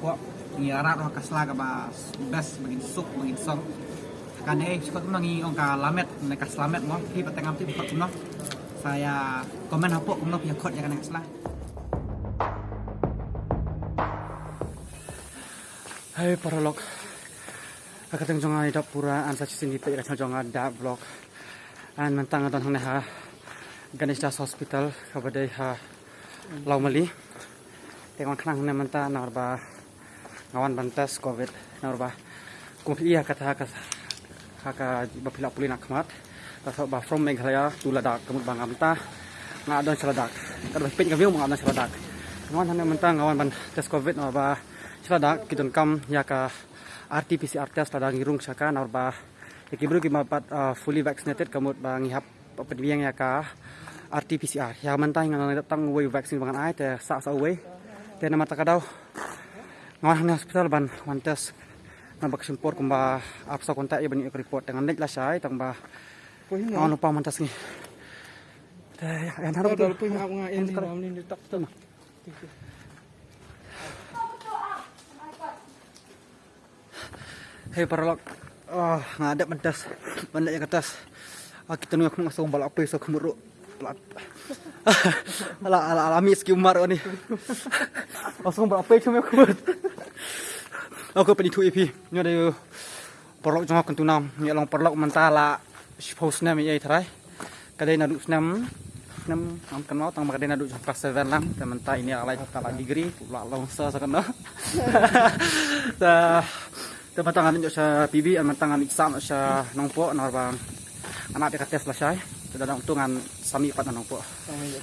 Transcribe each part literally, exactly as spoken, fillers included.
Pok ngi la rah ka sla kaba best, ba ngin suk, ba ngin song. Ka dei shu khot kumno, ngi ong ka lamet ne ka slamet mo. Phi pat te ngam tip khot kumno. Sa ïa comment hapoh kumno phi ïa khot ïa kane ka sla. Hai paralok. Ka kyrteng jong nga i Dap Pura, yn sa shisien peit ïa ka channel jong nga Dap Vlog. Yn mynta nga don hangne ha Ganesh Das Hospital kaba dei ha Lawmali. Te nga wan khnang hangne mynta namar ba nga wan ban test covid namar ba kum phi ïa kata ha ka, ha kaba phi lah pule na khmat. Ka shu ba from Meghalaya to Ladakh, ka mut ba nga mynta nga don sha Ladakh. Ka dei ba peit ka view nga don sha Ladakh. Nga wan hangne mynta nga wan ban test covid namar ba sha Ladakh ki donkam ïa ka R T P C R test lada ngi rung sha ka, namar ba ïa ki briew kiba pat, ah, fully vaccinated, ka mut ba ngi hap pynbiang ïa ka R T P C R. Ïa mynta nga nang dep tang uwei u vaccine ba ngan ai, te sah sah uwei. Te namar kata ka daw nga wan hangne hospital ban wan test. Namar ba ka shim por kumba arphew saw kynta ïa ban ïoh ka report, te ngan leit lashai tang ba nga wan lypa mynta sngi. Te ïa, ïa, ïa, Hey paralok, ah, nga dep ban test, ban leit ïa ka test. Ah, kita nang ïa khmut, nga sngewbha la pei sha khmut ruh. La, la, la, la mih ki umar ni. Nga sngewbha la pei sha khmut. Nga kwah ban ïathuh ïa phi, ngi dei paralok jong nga, kyntu nam, ngi long paralok mynta la shiphew snem ïa tharai. Ka dei naduh snem, snem ngam kynmaw tang ba ka dei naduh jong class seven lang, te mynta ine la lai, la lai degree, la long sir sa kane. Te, te mynta ngan leit sha P B, mynta ngan leit sah sha Nongpoh, namar ba ngan ap ïa ka test lashai. Te da dang tu ngan sa mih pat na Nongpoh.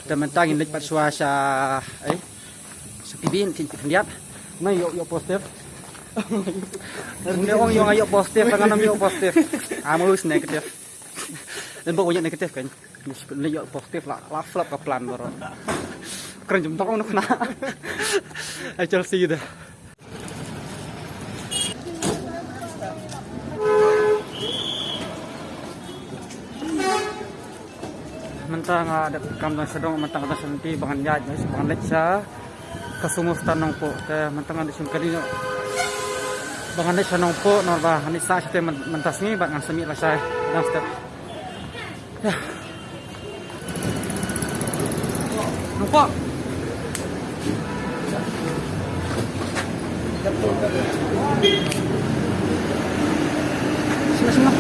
Te mynta ngin leit pat shuwa sha, eh, sha P B, ngin khyndiat. Nga ïoh, ïoh positive. Nga ong ïoh, nga ïoh positive, nga ong ïoh positive. I'm always negative. Ym ba u ïoh negative kan. Ngi shu pynleit ïoh positive la, la flop ka plan baroh. Kren jam dong noh na. Ai chal si da. Mynta nga dep kam don sha dong, mynta nga don sha lynti ba ngan ïaid, ba ngan leit sha ka sumo stand Nongpoh. Te mynta nga dei shu kali noh ba ngan leit sha Nongpoh, namar ba ngan leit sah shatei myn-, mynta sngi bad ngan sa mih lashai dang step. Ïa. Nongpoh. Sini, sini.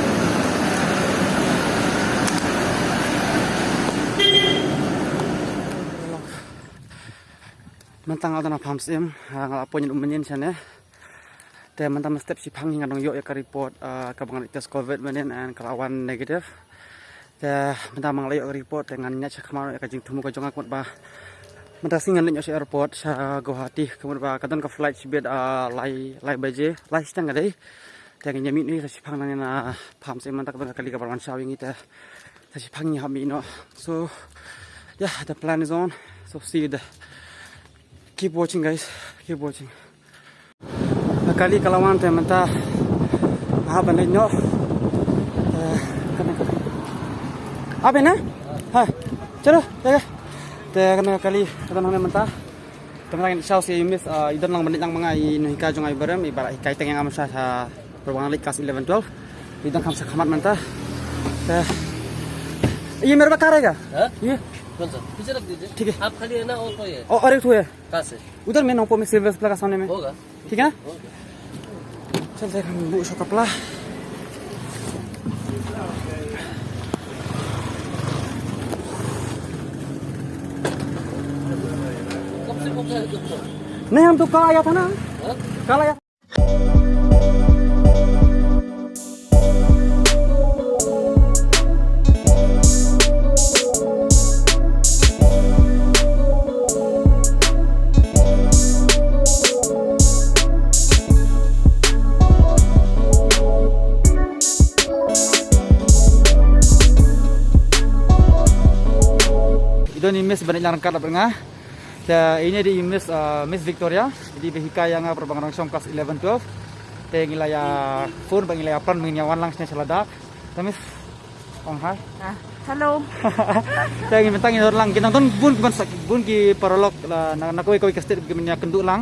Mynta nga don ha Pharmsym, ha, nga la poi ïa u mynnin shane. Te mynta mynstep shiphang hi nga dang ïoh ïa ka report, ah, kaba nga leit test covid mynnin and ka la wan negative. Te mynta ma nga la ïoh ka report te ngan ïaid shakhmat ïa ka jingthmu ka jong nga, ka mut ba mynta sngi ngan leit noh sha airport sha Guwahati, ka mut ba ka don ka flight shibit, ah, lai, lai baje, lai shiteng ka dei. Te ngan ïa mih noh sa shiphang nangne na Pharmsym, mynta ka don ka kali kaba wan shaw ïa ngi te sa shiphang ngi hap mih noh. So yeah, the plan is on. So see you there. Keep watching, guys. Keep watching. Ka kali ka la wan te mynta nga hap ban leit noh. Eh, kane ka. Abe na? Ha. Chalo, ya. Te kane ka kali ka don hangne mynta. Te mynta ngin shaw sha i miss, ah, i don lang ban leit lang ma nga, i nonghikai jong nga i Barem, i ba la hikai teng ïa nga mynshwa sha, ba nga leit class eleven twelve. I don kham sha khmat mynta. Te. ये मेरे पास कार आएगा? हाँ? ये? कौन सा? पीछे रख दीजिए। ठीक है। आप खाली है ना, और कोई है? और, और एक ठो है। कहाँ से? उधर में नौपो में सिल्वर प्लेट का सामने में। होगा। ठीक है ना? होगा। चलते हैं हम वो शो कपड़ा। कब से पहुंचा है तुम तो? नहीं, हम तो कल आया था ना। हाँ? कल आया। I don i miss ba leit lang ryngkat bad nga. Te ine i dei i miss, uh, Miss Victoria. I dei ba hikai ïa nga para ba nga dang shong class eleven twelve. Te ngi la ïa phone ba ngi la ïa plan ba ngin ïa wan lang shane sha Ladakh. Te miss, ong hi. Ah, hello. Te ngi mynta ngi don lang, ki nang don bun ki ban sak, bun ki paralok la na, na kawei kawei ka state ki ban ïa kynduh lang.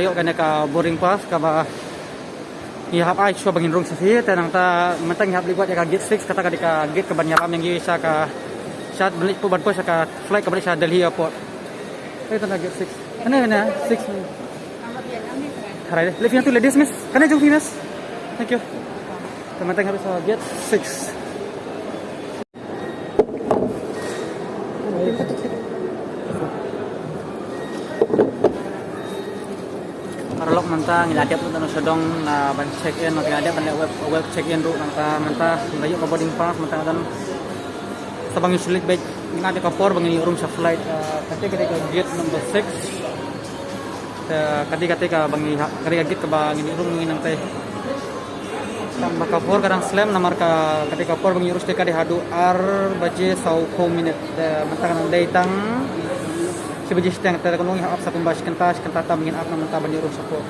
ïoh kane ka boarding pass kaba ngi hap ai shuwa ba ngin rung sha phi, te nangta mynta ngi hap leit wad ïa ka gate six, kata ka dei ka gate kaban ïalam ïa ngi sha ka, sha ban leit, ban poi sha ka flight kaba leit sha Delhi airport. Ïa kata ka gate six. Kane, kane six. Harai de. Leit phi hangtu ladies, miss. Kane jong phi, miss. Thank you. Te mynta ngi hap sha gate six. Paralok, mynta ngi la dep ruh na sha dong, na ban check in, ngi la dep ban leh web, web check in ruh, nangta mynta ngi la ïoh ka boarding pass, mynta don sa ba ngin shu leit beit, ngin ap ïa ka por ba ngin ïoh rung sha flight, eh, kata ka dei ka gate number six. Te kata, kata kaba ngi ha, kata ka gate kaba ngin ïoh rung ngi nangta. Tang ba ka por ka dang slem namar ka, kata ka por ba ngin ïoh rung sha ka dei haduh ar baje sawphew minit. Te mynta ka dang dei tang shi baje shiteng, te kano ngi hap ap sa kumba shi kynta, shi kynta tam ngin ap na mynta ban ïoh rung shapoh.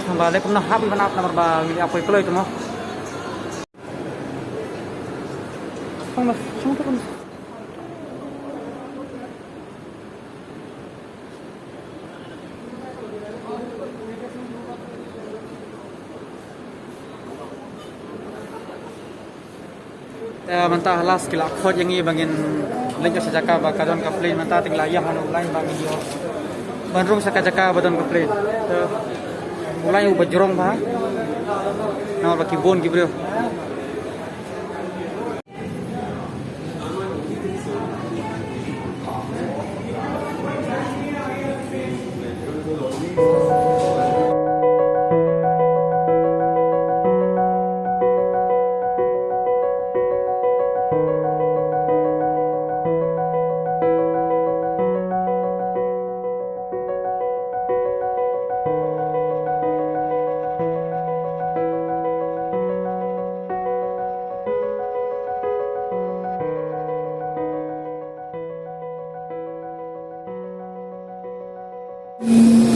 Tang ba lei kumno hap ban ap namar ba ngi ap poi kloi tu mo. Tang ba, tang ba, tang ba. Eh, mynta halas ki la khot ïa ngi ba ngin leit sha jaka ba ka don ka plane, mynta te ngi la ïam ha u line ba ngin ïoh ban rung sha ka jaka ba don ka plane. Te u line uba jrong bha namar ba ki bun ki briew.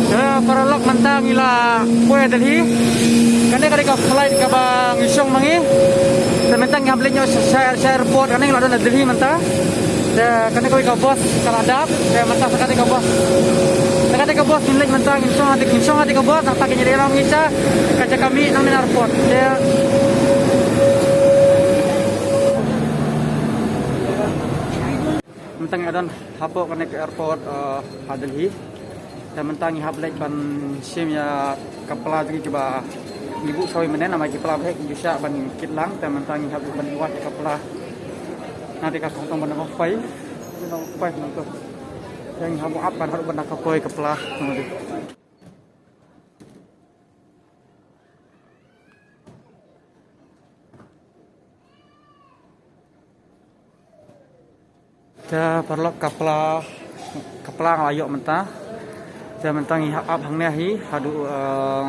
Eh, paralok, mynta ngi la poi Delhi. Kane ka dei ka flight kaba ngi shong ma ngi. Te mynta ngi hap leit noh sha, sha airport, kane ngi la don na Delhi mynta. Te kane kawei ka bus ka la dap. Te mynta sa kane ka bus, sa kane ka bus ngin leit mynta, ngin shong ha kane, ngin shong ha kane ka bus, nangta kin ïaleh noh ngi sha ka jaka mih nangne na airport. Te mynta ngi la don hapoh kane ka airport, eh, ha Delhi. Te mynta ngi hap leit ban shim ïa ka pla jong ngi kiba ngi buh sawei mynne, namar ki pla ba heh ki ju shah ban kit lang. Te mynta ngi hap ban wad ïa ka pla. Na te ka kongtong ban ong five, ban ong five nangto. Te ngi hap ap ban, hap ban da ka poi ka pla. Te paralok, ka pla, ka pla nga la ïoh mynta. Te mynta ngi hap ap hangne hi haduh, eh,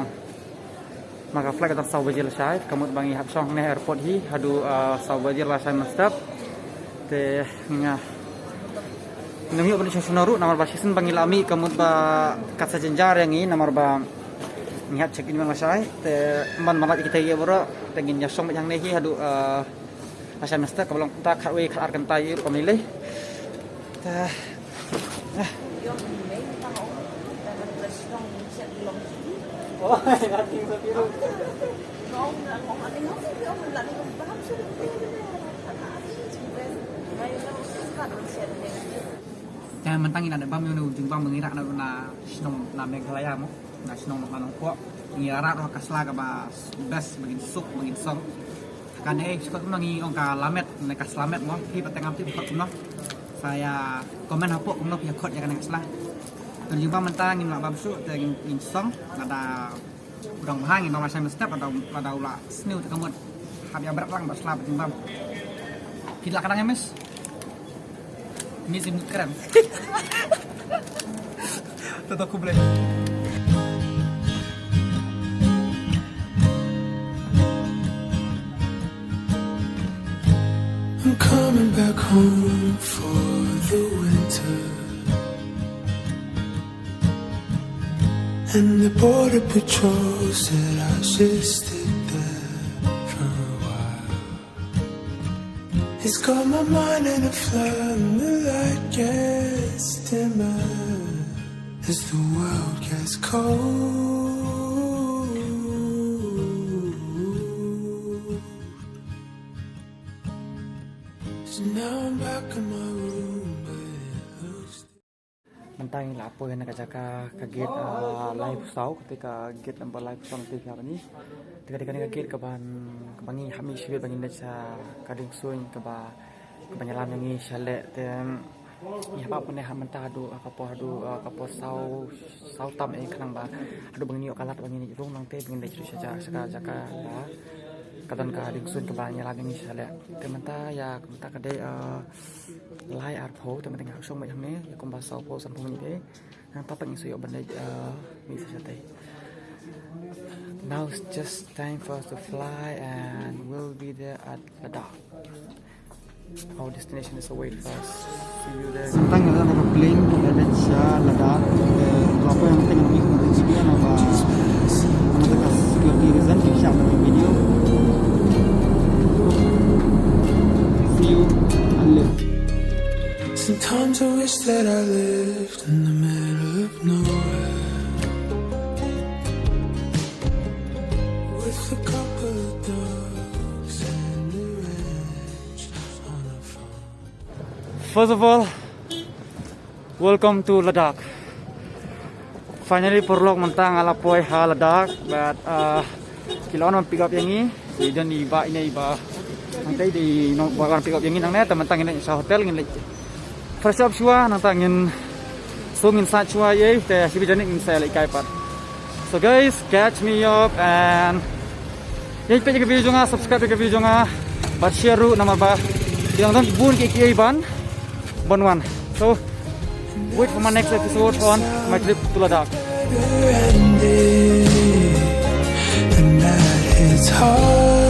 ma ka flight ka tang saw baje lashai. Ka mut ba ngi hap shong hangne airport hi haduh, eh, saw baje lashai mynstep. Te nga ngam ïoh ban leit sha shnong ruh namar ba shisien ba ngi la mih ka mut ba ka sa jynjar ïa ngi namar ba ngi hap check in lashai. Te man, man la ïa kita ïa baroh te ngin ïa shong beit hangne hi haduh, eh, lashai mynstep, kaba long kata khatwei khatar kynta ïa ruh kam lei lei. Te, eh. Te mynta ngi la dep bam ïa une u jingbam ba ngi rah na, na shnong na Meghalaya mo, na shnong na Nongpoh. Ngi la rah ruh ha ka sla kaba best, ba ngin suk, ba ngin song. Kane shu khot kumno, ngi ong ka lamet ne ka slamet mo, phi pat te ngam tip khot kumno. Sa ïa comment hapoh kumno phi ïa khot ïa kane ka sla. Te u jingbam mynta ngim lah bam shuh, te ngin, ngin song, lada U dang bha ngi nong la shai mynstep, la dau la dau la sniew te ka mut. Hap ïa bret lang ba sla ba jingbam. Ki la ka dang ïa miss. Miss in kren. Toto khublei. I'm coming back home for the winter. And the border patrol said I should stick there for a while. It's got my mind in a flood, and the light gets dimmer as the world gets cold. So now I'm back in my room, but it looks Mynta ngi la poi na ka jaka ka gate, ah, laiphew saw, kata ka gate number laiphew saw, kata ka bani. Te kata kane ka gate kaba, kaba ngi hap mih shibit ba ngin leit sha ka diengsuiñ kaba, kaba ngi lam ngi sha leh te. Ngi hap poi ne ha mynta haduh, ah, ka por haduh, ah, ka por saw, saw tam eh khnang ba. Haduh ba ngin ïoh ka lad ba ngin rung nangta ba ngin leit sha, sha ka jaka ba ka don ka diengsuiñ kaba ngi lam ngi sha leh. Te mynta ïa, mynta ka dei, ah, lai arphew, te mynta ngi hap shong beit hangne ïa kumba sawphew sanphew minit te. Nangta pat ngin sa ïoh ban leit, eh, mih sa shatei. Now it's just time for us to fly and we'll be there at Ladakh. Our destination is awaiting us. See you there. Mynta ngi la don ha ka plane, ngi la leit sha Ladakh. Eh, la poi hangtei ngan mih ha ka video namar ba namar ka security reason ki shah ban mih video. See you and live. Sometimes I wish that I lived in the middle of nowhere with a couple of dogs and a ranch on a farm. First of all, welcome to Ladakh. Finally, paralok, mynta nga la poi ha Ladakh, but, uh, ki la wan ban pick up ïa ngi. Dei don i bah ine i bah. Nangta dei i nongbah wan pick up ïa ngi nangne, te mynta ngin leit sha hotel, ngin leit fresh up shuwa, nangta ngin, so ngin sait shuwa ïa, te shibit janit ngin sa leit kai pat. So guys, catch me up and ïa peit ïa ka video jong nga, subscribe ïa ka video jong nga, bad share ruh namar ba ki dang don bun kiei kiei ban ban wan. So, wait for my next episode on my trip to Ladakh. And that hits hard.